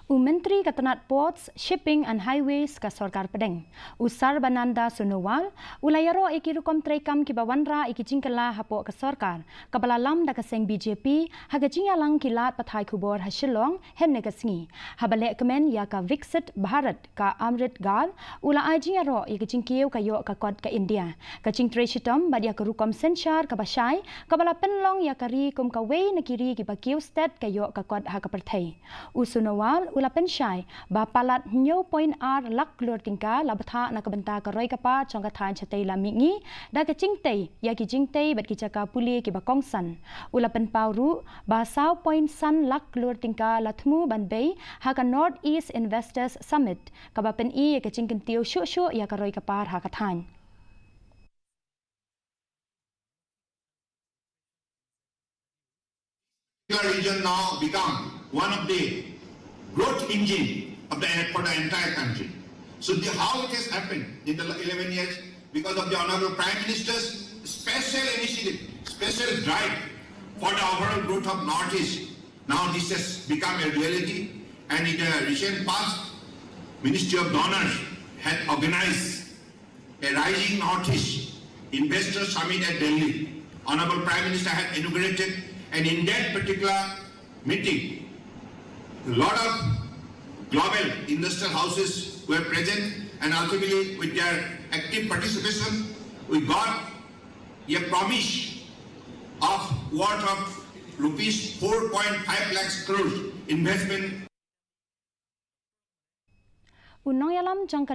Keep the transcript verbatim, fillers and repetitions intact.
U Myntri ka tnat Ports, Shipping and Highways ka Sorkar Pdeng, u Sarbananda Sonowal, u la ïaroh ïa ki rukom treikam kiba wanrah ïa ki jingkylla hapoh ka sorkar, kaba la lam da ka seng B J P, ha ka jingïalang ki lad pathai khubor ha Shillong, hynne ka sngi. Haba lehkmen ïa ka Viksit Bharat ka Amrit Kaal, u la ai jingïaroh ïa ka jingkiew ka ïoh ka kot ka India, ka jingtrei shitom bad ïa ka rukom synshar kaba shai, kaba la pynlong ïa ka ri kum kawei na ki ri kiba kiew stet ka ïoh ka kot ha ka pyrthei. U Sonowal u la pynshai ba palat hynñiew point ar lak klur tyngka la bthah na ka bynta ka roi ka par jong ka thaiñ shatei lam mihngi, da ka jingtei ïa ki jingtei bad ki jaka pule kiba kongsan. U la pynpaw ruh ba saw point san lak klur tyngka la thmu ban bei ha ka North East Investors Summit, kaba pyni ïa ka jingkyntiew shuh shuh ïa ka roi ka par ha ka thaiñ. Particular region now become one of the growth engine of the, for the entire country. So the, how it has happened in the eleven years? Because of the Honorable Prime Minister's special initiative, special drive for the overall growth of Northeast. Now this has become a reality, and in the recent past, Ministry of Donors had organized a Rising Northeast Investor Summit at Delhi. Honorable Prime Minister had inaugurated, and in that particular meeting, a lot of global industrial houses were present, and ultimately, with their active participation, we got a promise of worth of rupees four point five lakhs crores investment. U nongïalam jong ka